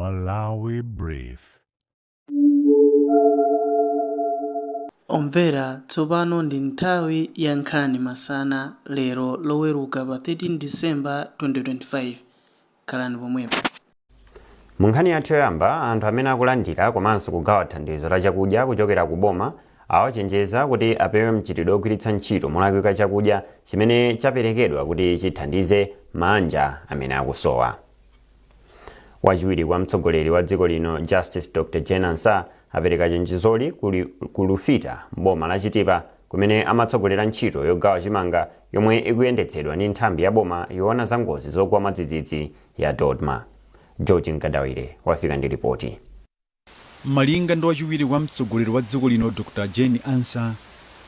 Malawi Brief. Omvera, tsopano ndi nthawi ya nkhani masana lero Loweruka pa 13 December 2025. Khalani pomwepo. Mu nkhani yathu yoyamba, anthu amene akulandira komanso kugawa thandizo la chakudya kuchokera ku boma awachenjeza kuti apewe mchitidwe ogwiritsa ntchito molakwika chakudya chimene chaperekedwa kuti chithandize maanja amene akusowa. Wachiwiri kwa mtsogoleri wa dziko lino, Justice Dr Jane Ansah, apereka chenjezoli ku Lufita m'boma la Chitipa, kumene amatsogolera ntchito yogawa chimanga yomwe ikuyendetsedwa ndi nthambi ya boma yoona za ngozi zogwa mwadzidzidzi ya DoDMA. George Mkandawire wafika ndi ripoti. Malinga ndi wachiwiri kwa mtsogoleri wa dziko lino Dr Jane Ansah,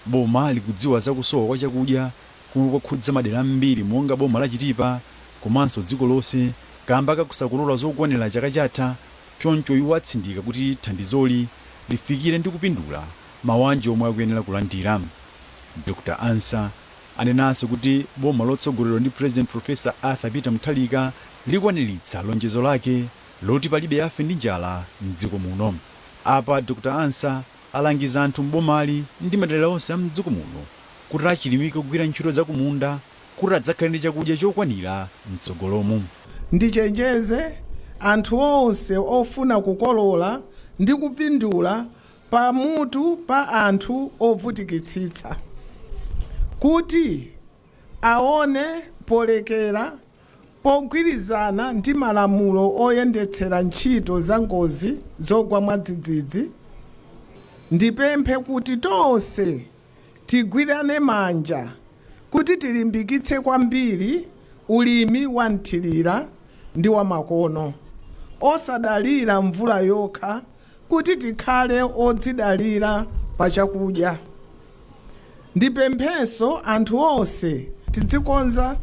boma likudziwa za kusowa kwa chakudya komwe kwakhudza madera ambiri monga boma la Chitipa komanso dziko lonse kamba kakusakolola zokwanira chaka chatha. Choncho iwo atsindika kuti thandizoli lifikire ndi kupindula mabanja omwe akuyenera kulandira. Dr Ansah anenanso kuti boma lotsogoleredwa ndi President Professor Arthur Peter Mutharika likwaniritsa lonjezo lake loti palibe afe ndi njala mdziko muno. Apa Dr Ansah alangiza anthu m'bomali ndi madera onse a mdziko muno kuti achilimike kugwira ntchito zakumunda kuti adzakhale ndi chakudya chokwanira mtsogolomu. Ndichenjeze anthu onse ofuna kukolola ndi kupindula pamutu pa anthu ovutikitsitsa kuti aone polekera pogwirizana ndi malamulo oyendetsera ntchito za ngozi zogwa mwadzidzidzi. Ndipemphe kuti tonse tigwirane manja kuti tilimbikitse kwambiri ulimi wa mthirira ndi wamakono, osadalira mvula yokha, kuti tikhale odzidalira pa chakudya. Ndipemphenso anthu onse tidzikonza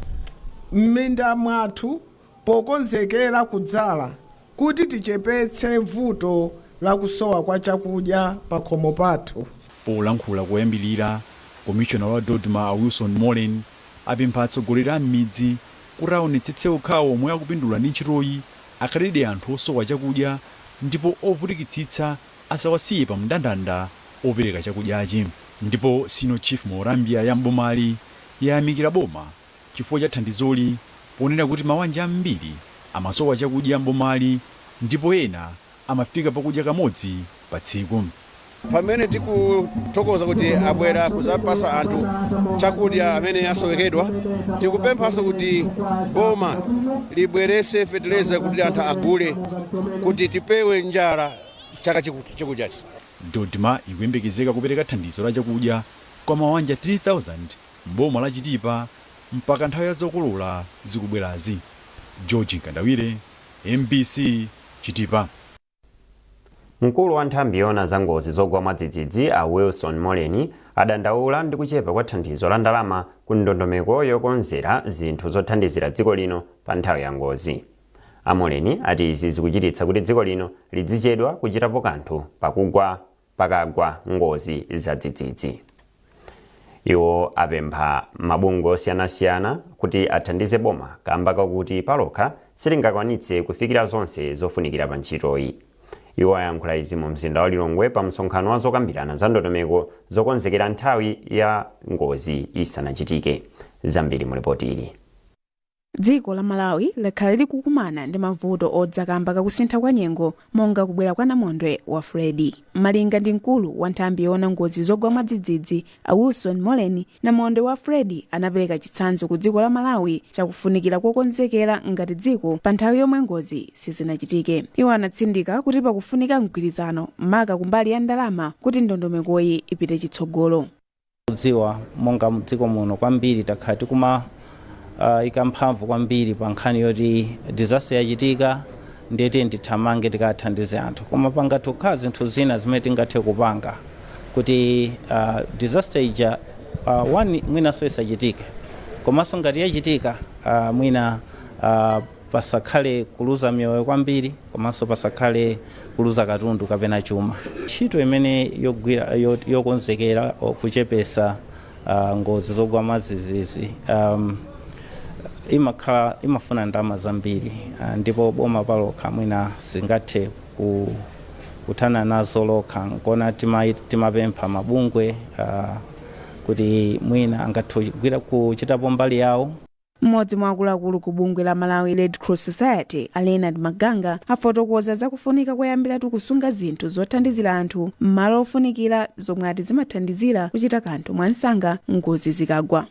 m'minda mwathu pokonzekera kudzala kuti tichepetse vuto la kusowa kwa chakudya pa khomo pathu. Polankhula koyambirira, komishona wa DoDMA a Wilson Moleni apempha atsogoleri a m'midzi kuti aonetsetse okhawo omwe akupindula ndi ntchitoyi akhaledi anthu osowa chakudya ndipo ovutikitsitsa asawasiye pa mndandanda opereka chakudyachi. Ndipo Senior Chief Morambia ya mbomali yayamikira boma chifukwa cha thandizoli, ponena kuti mabanja ambiri amasowa chakudya mbomali ndipo ena amafika pakudya kamodzi pa tsiku. Pamene tikuthokoza kuti abwera kudzapasa anthu chakudya amene asowekedwa, tikupemphanso kuti boma libwerese feteleza kuti anthu agule kuti tipewe njala chaka chikuchachi. DoDMA ikuyembekezeka kupereka thandizo la chakudya kwa mabanja 3000 mboma la Chitipa mpaka nthawi ya zokolola zikubwerazi. George Mkandawire, MBC, Chitipa. Mkulu wa nthambi yoona za ngozi zogwa mwadzidzidzi a Wilson Moleni adandaula ndi kuchepa kwa thandizo la ndalama ku ndondomeko yokonzera zinthu zothandizira dziko lino pa nthawi ya ngozi. A Moleni ati izi zikuchititsa kuti dziko lino lidzichedwa kuchitapo kanthu pakagwa ngozi zadzidzidzi. Iwo apempha mabungwe osiyanasiyana kuti athandize boma kamba kakuti palokha silingakwanitse kufikira zonse zofunikira pa ntchitoyi. Iwo ayankhula izi mu mzinda wa Lilongwe pa msonkhano wa zokambirana za ndondomeko zokonzekera nthawi ya ngozi isanachitike. Zambiri mu ripoti ili. Dziko la Malawi lakhala likukumana ndi mavuto odza kamba kakusintha kwa nyengo, monga kubwera kwa namondwe wa Freddy. Malinga ndi mkulu wa nthambi yoona ngozi zogwa mwadzidzidzi a Wilson Moleni, namondwe wa Freddy anapereka chitsanzo ku dziko la Malawi chakufunikira kokonzekera ngati dziko pa nthawi yomwe ngozi sizinachitike. Iwo anatsindika kuti pakufunika mgwirizano, maka kumbali ya ndalama, kuti ndondomekoyi ipite chitsogolo. Kudziwa monga mdziko muno kwambiri takhala tikuma ika mphamvu kwambiri pa nkhani yoti disaster yachitika ndiye tiye tithamange tikathandize anthu, koma pangathe kukhala zinthu zina zimene tingathe kupanga kuti disaster ija one, mwinanso isachitike, komanso ngati yachitika, mwina pasakhale kuluza miyoyo kwambiri komanso pasakhale kuluza katundu kapena chuma. Ntchito imene yogwira yokonzekera kuchepesa ngozi zogwa mwadzidzidzi Imakhala imafuna ndalama zambiri, ndipo boma palokha mwina singathe kuthana nazo lokha. Nkona timapempha mabungwe kuti mwina angathe kugwira kuchitapo mbali yawo. Mmodzi mwa akuluakulu ku bungwe la Malawi Red Cross Society, a Leonard Maganga, afotokoza zakufunika koyambiratu kusunga zinthu zothandizira anthu m'malo ofunikira, zomwe ati zimathandizira kuchita kanthu mwansanga ngozi zikagwa.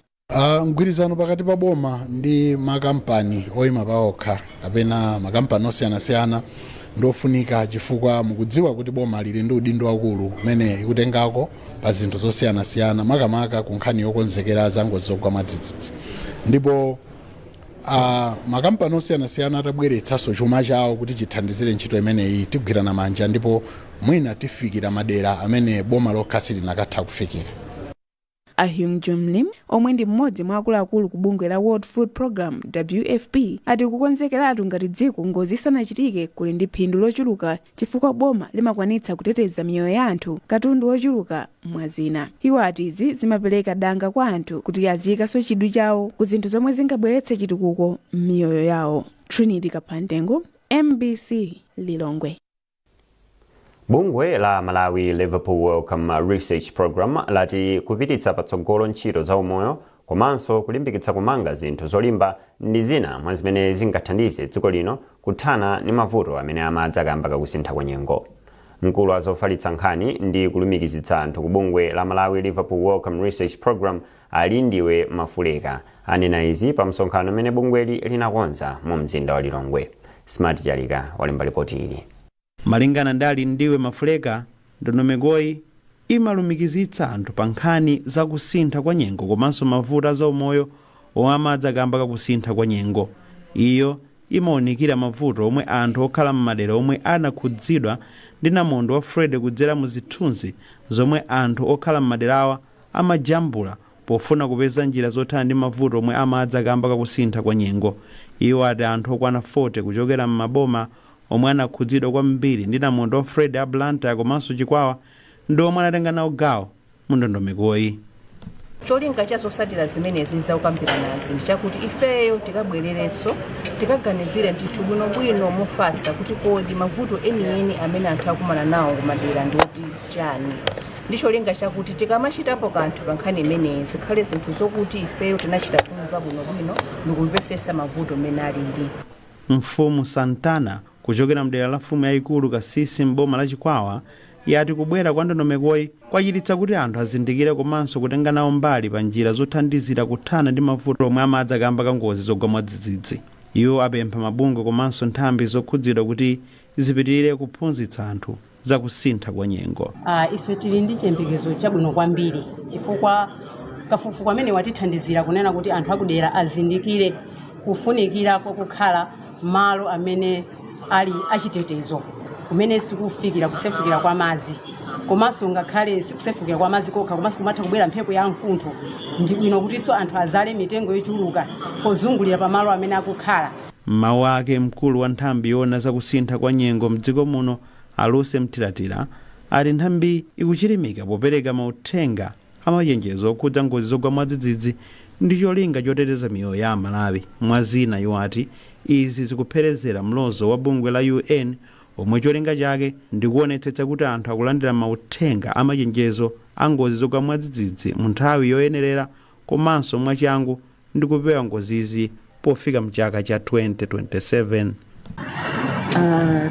Mgwirizano pakati pa boma ndi makampani oyima paokha kapena makampani osiyanasiyana ndofunika, chifukwa mukudziwa kuti boma lili ndi udindo wakulu umene ikutengako pa zinthu zosiyanasiyana, makamaka ku nkhani yokonzekera za ngozi zogwa mwadzidzidzi. Ndipo makampani osiyanasiyana atabweretsanso chuma chawo kuti chithandizire ntchito imeneyi, tigwirana manja ndipo mwina tifikira madera amene boma lokha silinakatha kufikira. A Hyung Jun Lim, omwe ndi mmodzi mwa akuluakulu ku bungwe la World Food Program, WFP, ati kukonzekeratu ngati dziko ngozi isanachitike kuli ndi phindu lochuluka, chifukwa boma limakwanitsa kuteteza miyoyo ya anthu, katundu wochuluka, mwazina. Iwo ati izi zimapereka danga kwa anthu kuti aziyikanso chidwi chawo ku zinthu zomwe zingabweretse chitukuko m'miyoyo yawo. Trinity Kaphantengo, MBC, Lilongwe. Bungwe la Malawi Liverpool Wellcome Research Program lati kupititsa patsogolo ntchito za umoyo komanso kulimbikitsa kumanga zinthu zolimba ndi zina mwa zimene zingathandize dziko lino kuthana ndi mavuto amene amadza kamba kakusintha kwa nyengo. Mkulu wa zofalitsa nkhani ndi kulumikizitsa anthu ku bungwe la Malawi Liverpool Wellcome Research Program, Alindiwe Mafuleka, anena izi pa msonkhano umene bungweli linakonza mu mzinda wa Lilongwe. Smart Chalika walemba ripoti ili. Malingana ndi Alindiwe Mafuleka, ndondomekoyi imalumikizitsa anthu pa nkhani zakusintha kwa nyengo komanso mavuto azaumoyo omwe amadza kamba kakusintha kwa nyengo. Iyo imawunikira mavuto omwe anthu okhala m'madera omwe anakhudzidwa ndi namondwe wa Freddy kudzera mu zithunzi zomwe anthu okhala m'maderawa amajambula pofuna kupeza njira zothana ndi mavuto omwe amadza kamba kakusintha kwa nyengo. Iwo ati anthu okwana 40 kuchokera m'maboma omwe anakhudzidwa kwambiri ndi namondwe wa Freddy a Blantyre komanso Chikwawa ndi omwe anatenga nawo gawo mu ndondomekoyi. Cholinga cha zotsatira zimenezi zakukambiranazi ndi chakuti ifeyo tikabwererenso, tikaganizire ndithu bwinobwino mofatsa kuti kodi mavuto enieni amene anthu akumana nawo kumadera ndi oti chani, ndi cholinga chakuti tikamachitapo kanthu pa nkhani imeneyi zikhale zinthu zokuti ifeyo tinachita kumva bwinobwino ndikumvesesa mavuto mmene alili. Mfumu Santana kuchokera mdera la mfumu yayikulu Kasisi m'boma la Chikwawa yati kubwera kwa ndondomekoyi kwachititsa kuti anthu azindikire komanso kutenga nawo mbali pa njira zothandizira kuthana ndi mavuto omwe amadza kamba ka ngozi zogwa mwadzidzidzi. Iwo apempha mabungwe komanso nthambi zokhudzidwa kuti zipitirire kuphunzitsa anthu zakusintha kwa nyengo. Ife tili ndi chiyembekezo chabwino kwambiri, chifukwa kafukufuku amene watithandizira kunena kuti anthu akudera azindikire kufunikira kwakukhala malo amene ali achitetezo, kumene sikufikira kusefukira kwa madzi, komanso ngakhale sikusefukira kwa madzi kokha, komanso kumatha kubwera mphepo ya mkuntho. Ndi bwino kutinso anthu azale mitengo yochuluka pozungulira pamalo amene akukhala. M'mawu ake, mkulu wa nthambi yoona zakusintha kwa nyengo mdziko muno, Aluse Mtilatila, ati nthambi ikuchilimika popereka mauthenga amachenjezo okhudza ngozi zogwa mwadzidzidzi ndi cholinga choteteza miyoyo ya Amalawi. Mwazina, iwo ati izi zikupherezera mlozo wa bungwe la UN omwe cholinga chake ndikuonetsetsa kuti anthu akulandira mauthenga amachenjezo a ngozi zogwa mwadzidzidzi mu nthawi yoyenerera komanso mwachangu ndi kupewa ngozizi pofika mchaka cha 2027.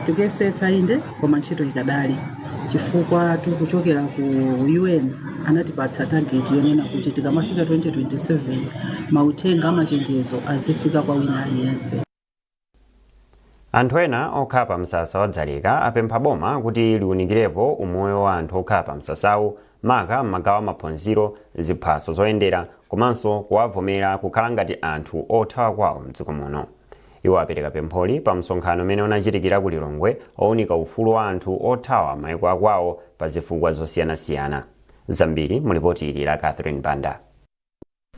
Tikuyesetsa inde, koma ntchito ikadali, chifukwa tikuchokera ku UN anatipatsa target yonena kuti tikamafika 2027 mauthenga amachenjezo azifika kwa wina aliyense. Anthu ena okhala pa msasa wa Dzaleka apempha boma kuti liwunikirepo umoyo wa anthu okhala pa msasawu, maka m'magawo amaphunziro, ziphaso zoyendera komanso kuwavomera kukhala ngati anthu othawa kwawo mdziko muno. Iwo apereka pempholi pa msonkhano umene unachitikira ku Lilongwe owunika ufulu wa anthu othawa mayiko akwawo pa zifukwa zosiyanasiyana. Zambiri mu lipoti ili la Catherine Banda.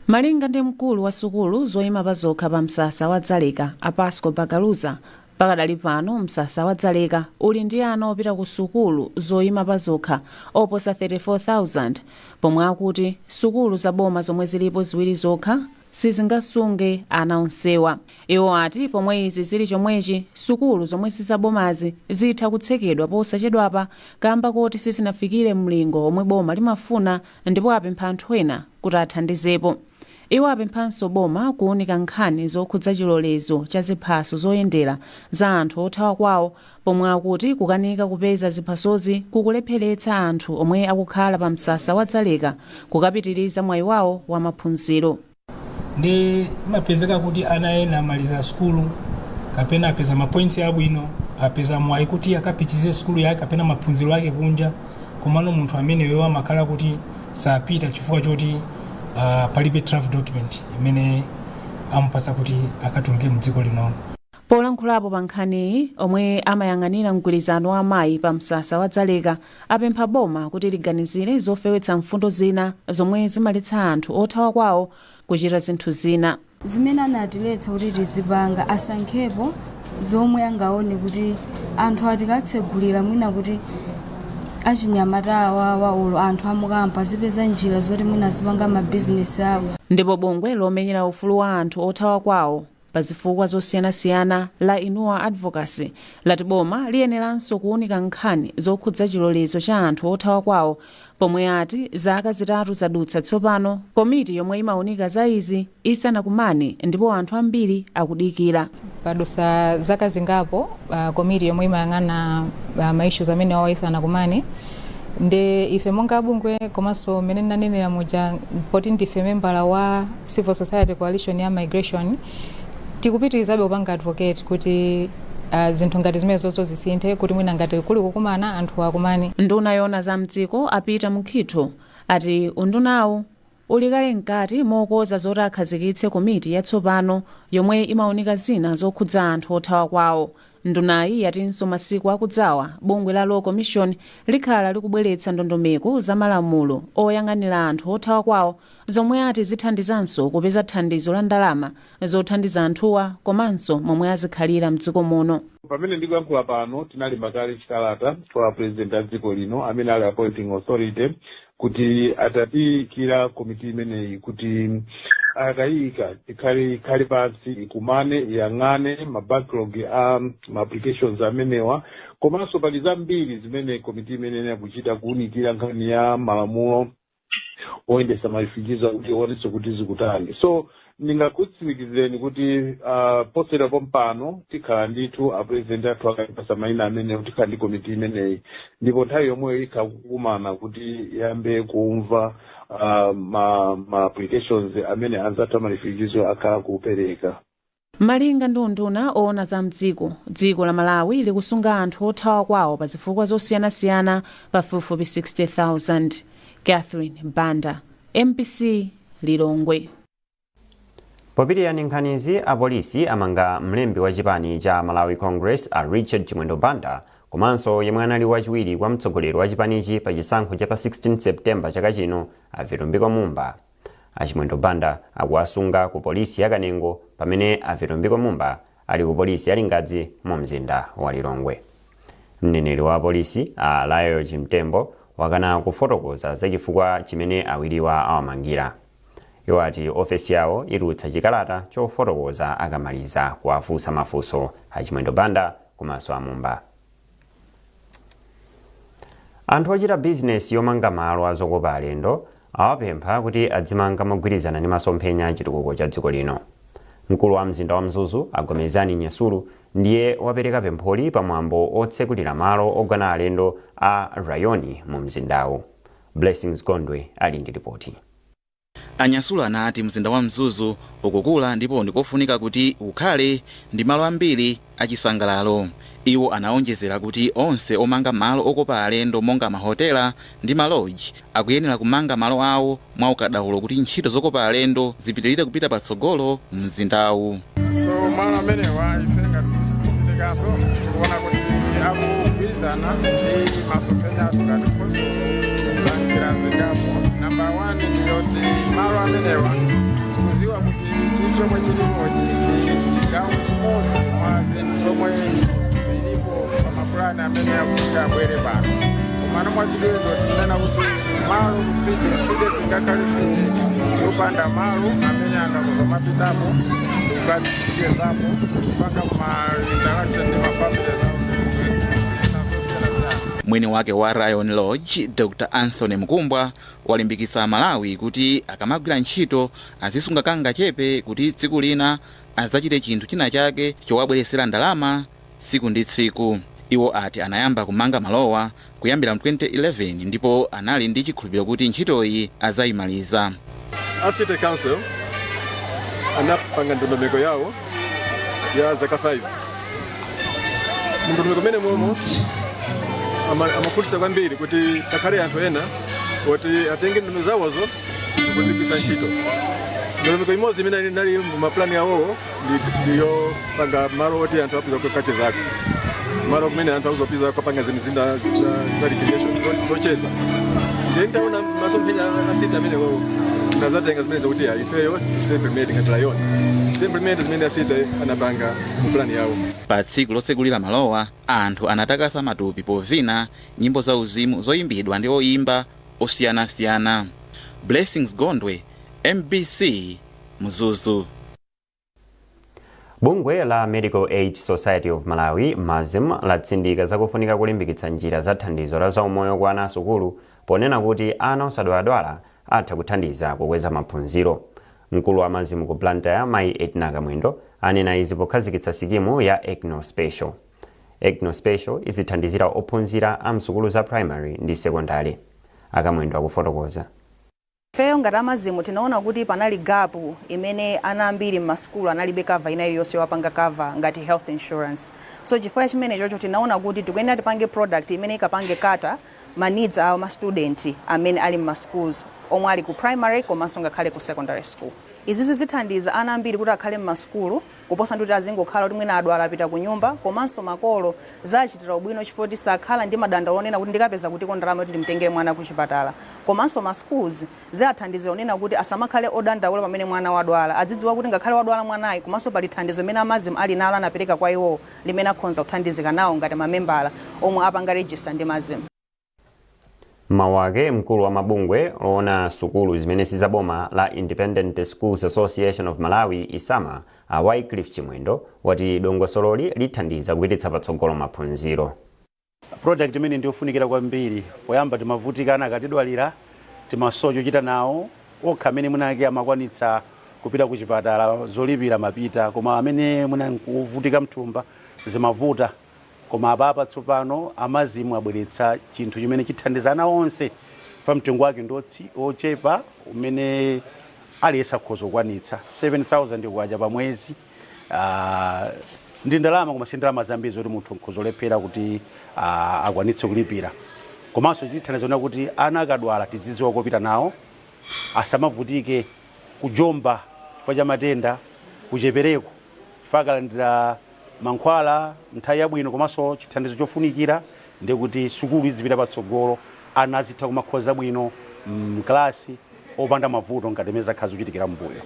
Malinga ndi mkulu wa sukulu zoyima pa zokha pa msasa wa Dzaleka, a Pasco Bagaluza, pakadali pano msasa wa Dzaleka uli ndi ana opita ku sukulu zoyima pa zokha oposa 34,000, pomwe akuti sukulu za boma zomwe zilipo ziwiri zokha. Sizingasunge ana onsewa. Iwo ati pomwe izi zili chomwechi, sukulu zomwe sizabomazi zitha kutsekedwa posachedwapa kamba koti sizinafikire mlingo omwe boma limafuna, ndipo apempha anthu ena kuti athandizepo. Iwo apemphanso boma kuwunika nkhani zokhudza chilolezo cha ziphaso zoyendera za anthu othawa kwawo, pomwe akuti kukanika kupeza ziphasozi kukulepheretsa anthu omwe akukhala pa msasa wa Dzaleka kukapitiriza mwayi wawo wa maphunziro. Ndi imapezeka kuti ana ena amaliza sukulu kapena apeza ma points abwino, apeza mwayi kuti akapitirize sukulu yake kapena maphunziro ake kunja, komano munthu ameneyo amakhala kuti sapita chifukwa choti palibe travel document imene amupasa kuti akatuluke mdziko linono. Polankhulapo pa nkhaniyi, omwe amayang'anira mgwirizano wa amayi pa msasa wa Dzaleka apempha boma kuti liganizire zofewetsa mfundo zina zomwe zimaletsa anthu othawa kwawo kuchita zinthu zina. Zimene anatiletsa kuti tizipanga, asankhepo zomwe angaone kuti anthu atikatsegulira, mwina kuti achinyamata awawa olo anthu amukampa azipeza njira zoti mwina azipanga mabizinesi awo. Ndipo bungwe lomenyera ufulu wa anthu othawa kwawo pa zifukwa zosiyanasiyana la Inua Advocacy lati boma liyeneranso kuwunika nkhani zokhudza chilolezo cha anthu othawa kwawo, pomwe ati zaka 3 zadutsa tsopano komiti yomwe imawunika za izi isanakumane, ndipo anthu ambiri akudikira. Padusa zaka zingapo komiti yomwe imayang'ana ma issues amene wawo isanakumane. Nde ife monga bungwe, komanso mmene ndinanenera muja, poti ndife membala wa Civil Society Coalition ya Migration, tikupitirizabe kupanga advocate kuti zinthu ngati zimenezozo zisinthe, kuti mwina ngati kuli kukumana, anthu akumane. Nduna yoona za mdziko a Peter Mukhito ati undunawu uli kale mkati mokonza zoti akhazikitse komiti yatsopano yomwe imawunika zina zokhudza anthu othawa kwawo. Ndunayi yatinso masiku akudzawa bungwe la Law Commission likhala likubweretsa ndondomeko za malamulo oyang'anira anthu othawa kwawo, zomwe ati zithandizanso kupeza thandizo la ndalama zothandiza anthuwa komanso momwe azikhalira mdziko muno. Pamene ndikuyankhula pano, tinalemba kale chikalata kwa President a dziko lino amene ali appointing authority kuti atatiyikira komiti imeneyi, kuti akayika ikhale pansi, ikumane, iyang'ane ma backlog a ma applications amenewa. Komanso pali zambiri zimene komiti imeneyi yakuchita, kuwunikira nkhani ya malamulo oyendesa ma refugees kuti ionenso kuti zikutani. So ndingakutsimikizireni kuti posachedwa pompano tikhala ndithu, a President athu akatipasa mayina amenewo, tikhala ndi komiti imeneyi, ndipo nthawi yomweyo ikhala kukumana kuti iyambe kumva ma applications amene anzathu ama refugees akhala kupereka. Malinga ndi unduna oona za mdziko, dziko la Malawi likusunga anthu othawa kwawo pa zifukwa zosiyanasiyana pafupifupi 60,000. Catherine Banda, MBC, Lilongwe. Popitirira ndi nkhanizi, apolisi amanga mlembi wa chipani cha Malawi Congress a Richard Chimwendo Banda komanso yemwe anali wachiwiri kwa mtsogoleri wa chipanichi pa chisankho cha pa 16 September chaka chino a Vitumbiko Mumba. A Chimwendo Banda akuwasunga ku polisi ya Kanengo, pamene a Vitumbiko Mumba ali ku polisi ya Lingadzi mu mzinda wa Lilongwe. Mneneri wa polisi a Lael Chimtembo wakana kufotokoza za chifukwa chimene awiriwa awamangira. Iwo ati ofesi yawo itulutsa chikalata chofotokoza akamaliza kuwafunsa mafunso a Chimwendo Banda komanso a Mumba. Anthu ochita bizinesi yomanga malo azokopa alendo awapempha kuti adzimanga mogwirizana ndi masomphenya a chitukuko cha dziko lino. Mkulu wa mzinda wa Mzuzu a Gomezgani Nyasulu ndiye wapereka pempholi pamwambo otsekulira malo ogona alendo a Rayoni mu mzindawu. Blessings Gondwe ali ndi ripoti. A Nyasulu anati mzinda wa Mzuzu ukukula ndipo ndikofunika kuti ukhale ndi malo ambiri achisangalalo. Iwo anaonjezera kuti onse omanga malo okopa alendo monga mahotela ndi ma lodge akuyenera kumanga malo awo mwa ukadaulo kuti ntchito zokopa alendo zipitirire kupita patsogolo mzindawu. So malo amenewa, ife ngati city council tikuona kuti akugwirizana ndi masomphenya athu ngati khonsolo pa njira zingapo. Number one ndiyoti malo amenewa, tikuziwa kuti chili chomwe chilipochi ndi chigawo chimodzi mwa zinthu zomwe zilipo pa mapulani amene akufika abwere pano. Komano mwachidule tikunena kuti malo ku city, city singakhale city yopanda malo amene anthu akuzomapitapo kukachezapo, kupanga ma interaction ndi ma families awo ndi zinthu zina zosiyanasiyana. Mwini wake wa Ryan Lodge, Dr Anthony Mkumbwa, walimbikitsa Malawi kuti akamagwira ntchito azisunga kangachepe kuti tsiku lina adzachite chinthu china chake chowabweresera ndalama tsiku ndi tsiku. Iwo ati anayamba kumanga malowa kuyambira mu 2011 ndipo anali ndi chikhulupiriro kuti ntchitoyi azayimaliza. A city council anapanga ndondomeko yawo ya zaka 5. Mndondomeko mene momo amafundisa kwambiri kuti pakhale anthu ena oti atenge ndondomeko zawozo ndikuzigwisa ntchito. Ndondomeko imodzi imene inali mumapulani yawowo ndiyopanga malo oti anthu apeza kukachezako, malo kumene anthu akuzopeza kupanga zimizinda za recreation, zocheza. Ndiye ndaona masomphenya a city amenewo, ndazatenga zimene zokuti ya ifeyo tichite implement ngati Lion, tichite implement zimene a city anapanga mu plan yawo. Pa tsiku lotsekulira malowa, anthu anatakasa matupi povina nyimbo za uzimu zoyimbidwa ndi oyimba osiyanasiyana. Blessings Gondwe, MBC, Mzuzu. Bungwe la Medical Aid Society of Malawi, MASM, latsindika zakufunika kulimbikitsa njira za thandizo la zaumoyo kwa ana asukulu, ponena kuti ana osadwaladwala atha kuthandiza kukweza maphunziro. Mkulu wa MASM ku Blantyre, mayi Edna Kamwendo, anena izi pokhazikitsa sikimu ya Egno Special. Egno Special izithandizira ophunzira a msukulu za primary ndi secondary. Akamwendo akufotokoza. Ifeyo ngati a MASM tinaona kuti panali gap imene ana ambiri m'masukulu analibe cover ina iliyonse yowapanga cover ngati health insurance. So chifukwa chimene chocho tinaona kuti tikuyenera tipange product imene ikapange cater ma needs awo ma student amene ali m'ma schools omwe ali ku primary komanso ngakhale ku secondary school. Izizi zithandiza ana ambiri kuti akhale m'masukulu kuposa ndi kuti azingokhala kuti mwina adwala apita ku nyumba. Komanso makolo zachitira ubwino chifukwa kuti sakhala ndi madandaulo onena kuti ndikapeza kutiko ndalama kuti ndimtengere mwana ku chipatala. Komanso ma schools ziathandizira onena kuti asamakhale odandaula pamene mwana wadwala, adzidziwa kuti ngakhale wadwala mwanayi, komanso pali thandizo limene a MASM ali nalo, anapereka kwa iwowo, limene akhonza kuthandizika nawo ngati mamembala omwe apanga register ndi MASM. Mawu ake, mkulu wa mabungwe oona sukulu zimene sizaboma la Independent Schools Association of Malawi, ISAMA, a Wycliffe Chimwendo, wati dongosololi lithandiza kupititsa patsogolo maphunziro. Product imene ndiyofunikira kwambiri. Poyamba timavutika, ana akatidwalira timasowa chochita nawo. Okha amene mwinake amakwanitsa kupita ku chipatala zolipira mapita, koma amene mwina nkuvutika mthumba zimavuta. Koma apapa tsopano a MASM abweretsa chinthu chimene chithandiza ana onse pa mtengo wake ndi ochepa umene aliyense akhoza kukwanitsa, 7000 kwacha pa mwezi. Ndi ndalama, koma si ndalama zambiri zoti munthu nkhoza kulephera kuti akwanitse kulipira. Komanso chithandiza kuti ana akadwala tizidziwa kopita nawo, asamavutike kujomba chifukwa cha matenda kuchepereko, chifukwa akalandira mankhwala nthawi yabwino komanso chithandizo chofunikira, ndi kuti sukulu izipita patsogolo, ana azitha kumakhoza bwino mklasi opanda mavuto ngati imene zakhala zikuchitikira mbuyo.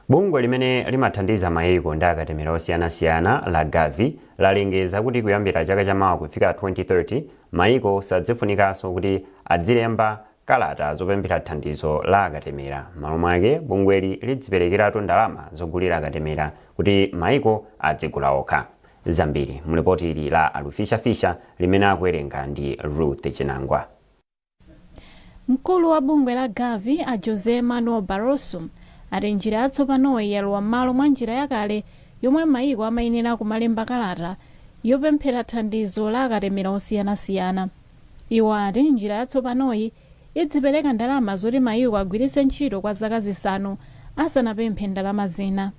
Bungwe limene limathandiza mayiko ndi akatemera osiyanasiyana la Gavi lalengeza kuti kuyambira chaka chamawa kufika 2030, mayiko sadzifunikanso kuti adzilemba kalata zopemphera thandizo la akatemera. M'malo mwake, bungweli lidziperekeratu ndalama zogulira akatemera kuti mayiko adzigula okha. Zambiri mulipoti ili la Alufishafisha limene akuwerenga ndi Ruth Chinangwa. Mkulu wa bungwe la Gavi, a Jose Manuel Barroso, ati njira yatsopanoyi yalowa m'malo mwa njira yakale yomwe mayiko amayenera kumalemba kalata yopemphera thandizo la akatemera osiyanasiyana. Iwo ati njira yatsopanoyi idzipereka ndalama zoti mayiko agwiritse ntchito kwa zaka 5 asanapemphe ndalama zina.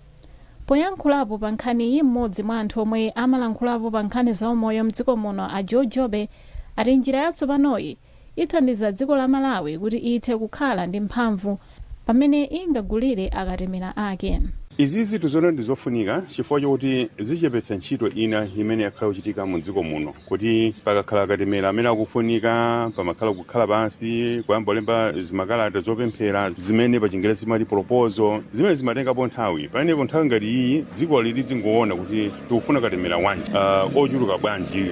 Poyankhulapo pa nkhaniyi, mmodzi mwa anthu omwe amalankhulapo pa nkhani za umoyo mdziko muno, a Joe Jobe, ati njira yatsopanoyi ithandiza dziko la Malawi kuti ithe kukhala ndi mphamvu pamene ingagulire akatemera ake. Izizi tizoona ndi zofunika chifukwa chokuti zichepetsa ntchito ina imene yakhala kuchitika mu dziko muno, kuti pakakhala katemera amene akufunika, pamakhala kukhala pansi kuyamba kulemba zimakalata zopemphera zimene pa Chingerezi zimati proposal, zimene zimatengapo nthawi. Pamenepo nthawi ngati iyi dziko lili dzingoona kuti tikufuna katemera wanji, ochuluka bwanji,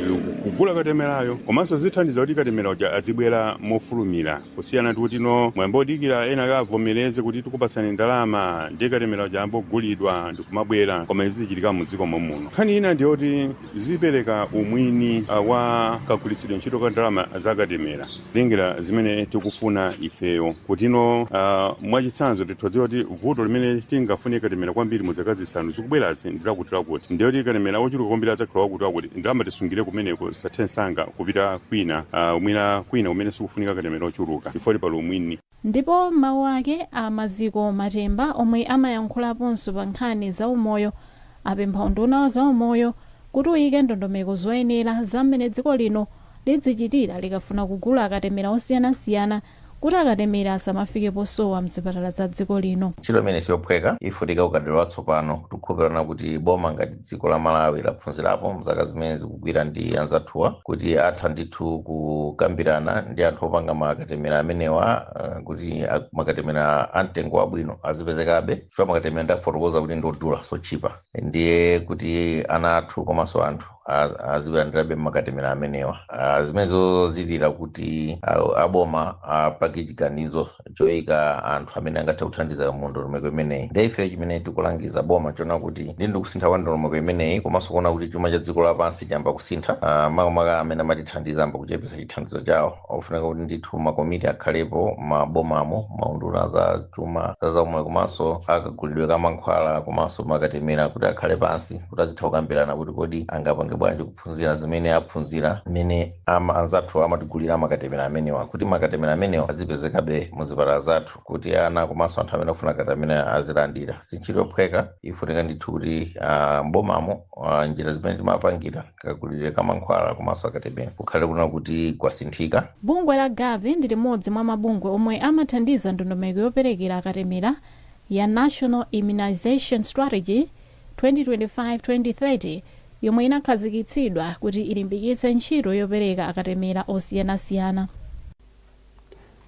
kugula katemerayo, komanso zithandiza kuti katemera uja adzibwera mofulumira, kusiyana ndi kuti no mwayamba odikira ena akavomereze kuti tikupatsani ndalama, ndiye katemera uja ambogulidwa ndikumabwera. Koma izi zichitika mu dziko muno. Nkhani ina ndiyoti zipereka umwini wa kagwiritsidwe ntchito ka ndalama za katemera lengera zimene tikufuna ifeyo, kuti no mwachitsanzo tithodziwa kuti vuto limene tingafune katemera kwambiri mu zaka 5 zikubwerazi ndilakuti lakuti, ndiyoti katemera ochuluka kwambiri adzakhala wakuti wakuti, ndalama tisungire kumeneko, zisathe msanga kupita kwina, mwina kwina kumene sikufunika katemera ochuluka, chifukwa pali umwini. Ndipo mawu ake a Maziko Matemba, omwe amayankhulaponso pa nkhani za umoyo, apempha unduna wa zaumoyo kuti uyike ndondomeko zoyenera za mmene dziko lino lidzichitira likafuna kugula akatemera osiyanasiyana, kuti akatemera asamafike posowa mzipatala za dziko lino. Ntchito imene siyophweka, ifunika ukadaulo watsopano. Tikukhulupirana kuti boma ngati dziko la Malawi laphunzirapo mzaka zimene zikugwira ndi anzathuwa, kuti atha ndithu kukambirana ndi anthu opanga makatemera amenewa, kuti makatemera amtengo wabwino azipezekabe, chifukwa makatemera ndafotokoza kuti ndiodula, sochipa, ndiye kuti ana athu komanso anthu azilandirabe makatemera amenewa. Zimenezo zilira kuti aboma apange chiganizo choyika anthu amene angathe kuthandiza mu ndondomeko imeneyi. Ndiye ife chimene tikulangiza boma chona kuti ndi kusintha kwa ndondomeko imeneyi, komanso kuona kuti chuma cha dziko lapansi chayamba kusintha, makamaka amene amatithandiza amba kuchepesa chithandizo chawo, ofunika kuti ndithu makomiti akhalepo mabomamo, maunduna za chuma, za zaumoyo komanso akagulidwe ka mankhwala komanso makatemera, kuti akhale pansi kuti azitha kukambirana kuti kodi angapange bwanji kuphunzira zimene aphunzira mmene anzathu amatigulira makatemera amenewa, kuti makatemera amenewa azipezekabe muzipatala zathu, kuti ana komanso anthu amene akufuna katemera azilandira. Si ntchito yophweka, ifunika ndithu kuti mbomamo njira zimene timapangira kagulidwe ka mankhwala komanso akatemera kukhale kuna kuti kwasinthika. Bungwe la Gavi ndi limodzi mwa mabungwe omwe amathandiza ndondomeko yoperekera akatemera ya National Immunization Strategy 2025-2030, yomwe inakhazikitsidwa kuti ilimbikitse ntchito yopereka akatemera osiyanasiyana.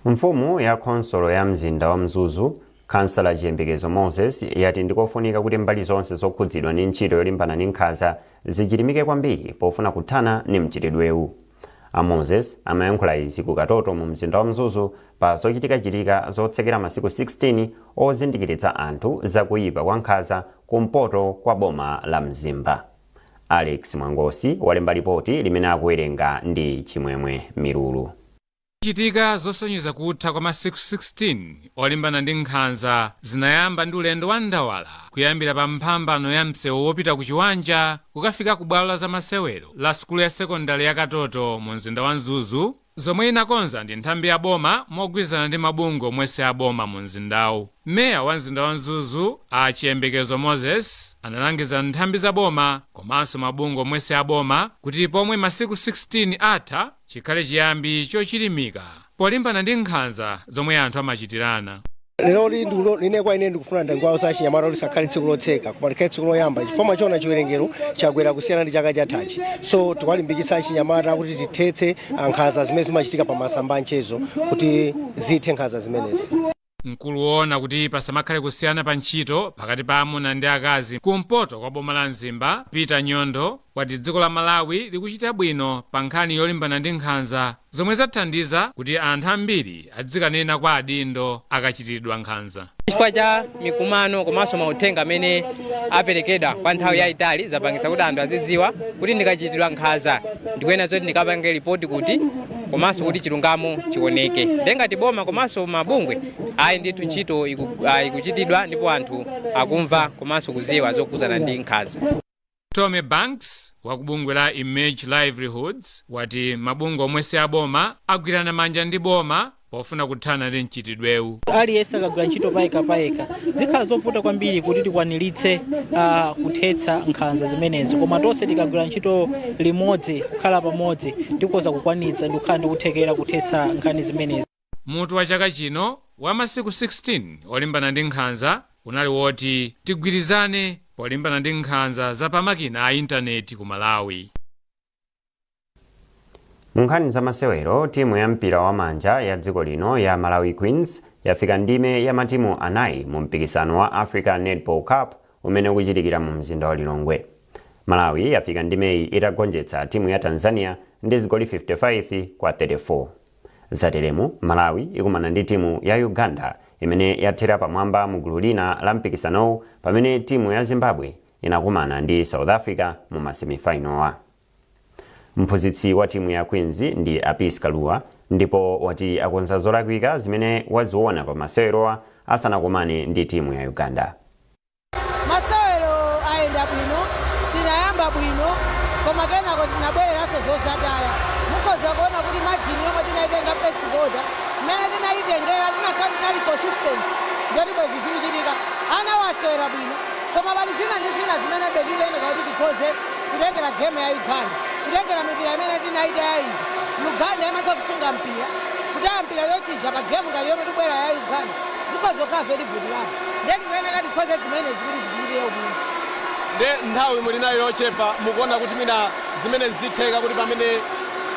Mfumu ya khonsolo ya mzinda wa Mzuzu, Kansala Chiyembekezo Moses, yati ndikofunika kuti mbali zonse zokhudzidwa ndi ntchito yolimbana ndi nkhanza zichilimike kwambiri pofuna kuthana ndi mchitidwewu. A Moses amayankhula izi ku Katoto mu mzinda wa Mzuzu pa zochitikachitika zotsekera masiku 16 ozindikiritsa anthu zakuyipa kwa nkhanza kumpoto kwa boma la Mzimba. Alex Mwangosi walemba ripoti limene akuwerenga ndi Chimwemwe Milulu. Chitika zosonyeza kutha kwa masiku 16 olimbana ndi nkhanza zinayamba ndi ulendo wa ndawala kuyambira pa mphambano ya msewu wopita ku Chiwanja kukafika ku bwalo la zamasewero la sukulu ya sekondari ya Katoto mu mzinda wa Mzuzu, zomwe inakonza ndi nthambi ya boma mogwirizana ndi mabungwe omwe si aboma mu mzindawu. Meya wa mzinda wa Mzuzu, a Chiyembekezo Moses, analangiza nthambi za boma komanso mabungwe omwe si aboma kuti pomwe masiku 16 atha, chikhale chiyambi chochilimika polimbana ndi nkhanza zomwe anthu amachitirana. Lero line kwa ine ndikufuna ndangwauza achinyamata kuti lisakhale tsiku lotseka, koma likhale tsiku loyamba, chifukwa mwachiona chiwerengero chakwera kusiyana ndi chaka chathachi. So tiwalimbikitsa achinyamata kuti tithetse nkhanza zimene zimachitika pa masamba anchezo, kuti zithe nkhanza zimenezi. Mkulu woona kuti pasamakhale kusiyana pa ntchito pakati pa amuna ndi akazi kumpoto kwa boma la Mzimba, Peter Nyondo, wati dziko la Malawi likuchita bwino pa nkhani yolimbana ndi nkhanza, zomwe zathandiza kuti anthu ambiri adzikanena kwa adindo akachitiridwa nkhanza. Chifukwa cha mikumano komanso mauthenga amene aperekedwa kwa nthawi yayitali, zapangisa kuti anthu azidziwa kuti ndikachitidwa nkhanza ndikuyenera zoti ndikapange ripoti kuti komanso kuti chilungamo chioneke. Ndengati boma komanso mabungwe, ayi ndithu, ntchito ikuchitidwa ndipo anthu akumva komanso kuziwa zokhudzana ndi nkhanza. Tommy Banks wa kubungwe la Image Livelihoods wati mabungwe omwe si aboma agwirana manja ndi boma pofuna kuthana ndi mchitidwewu. Aliyense akagwira ntchito payekha payekha, zikhala zovuta kwambiri kuti tikwaniritse kuthetsa nkhanza zimenezi, koma tonse tikagwira ntchito limodzi, kukhala pamodzi, tikhoza kukwanitsa ndi kukhala ndi kuthekera kuthetsa nkhani zimenezi. Mutu wa chaka chino wa masiku 16 olimbana ndi nkhanza Unali woti tigwirizane polimbana ndi nkhanza za pamakina a intaneti ku Malawi. Mu nkhani za masewero, timu ya mpira wa manja ya dziko lino ya Malawi Queens yafika ndime ya matimu anayi mu mpikisano wa Africa Netball Cup umene ukuchitikira mu mzinda wa Lilongwe. Malawi yafika ndimeyi itagonjetsa timu ya Tanzania ndi zigoli 55 kwa 34. Zateremu, Malawi ikumana ndi timu ya Uganda imene yathera pamwamba mu gulu lina la mpikisanowu, pamene timu ya Zimbabwe inakumana ndi South Africa mu masemifinal. Mphunzitsi wa timu ya Queens ndi Apis Kalua, ndipo wati akonza zolakwika zimene waziona pa masewerowa asanakumane ndi timu ya Uganda. Masewero ayenda bwino, tinayamba bwino, koma kenako tinabwereranso zozataya. Mukhoza kuona kuti margin yomwe tinayitenga first quarter, mmene tinayitengera, tinakhala tinali consistency ngati bwezi zikuchitika. Ana wasewera bwino, koma pali zina ndi zina zimene bedikuyeneka kuti tikhoze kutengera game ya Uganda, kutengera mipira imene tinayita ya ija. Uganda imatha kusunga mpira, kutaya mpira yochija. Pa game ngati yomwe tikubwera ya Uganda, zikhoza kukhala zotivutirapo, ndiye tikuyeneka tikhoze zimenezi kuti zitichitire bwino. Nde nthawi muli nayo yochepa, mukuona kuti mina zimene zitheka kuti pamene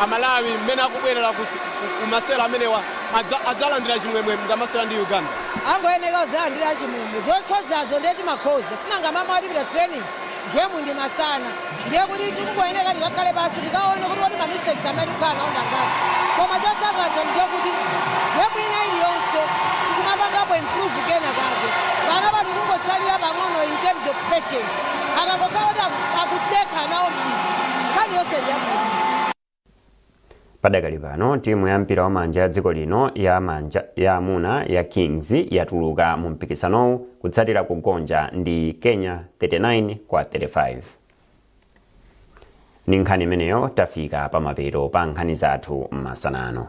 Amalawi mmene akubwerera ku masewera amenewa adzalandira chimwemwe mukamasewera ndi Uganda? Angoyeneka kuzalandira chimwemwe. Zokhozazo ndiye timakhoza, sinanga mama watipita training, game ndi masana, ndiye kuti tikungoyeneka tikakhale pasi, tikaone kuti kodi ma mistakes amene tikukhala nawo ndangati. Koma chosangalatsa ndi chokuti game ina iliyonse tikumapangapo improve kena kake. Panopa tikungotsalira pang'ono in terms of patience. Akangokhala kuti akudekha nawo mpira, nkhani yonse ndi yabwino. Padakali pano, timu ya mpira wa manja ya dziko lino ya manja ya amuna ya Kings yatuluka mu mpikisanowu kutsatira kugonja ndi Kenya 39 kwa 35. Ndi nkhani imeneyo tafika pamapeto pa nkhani zathu m'masanano.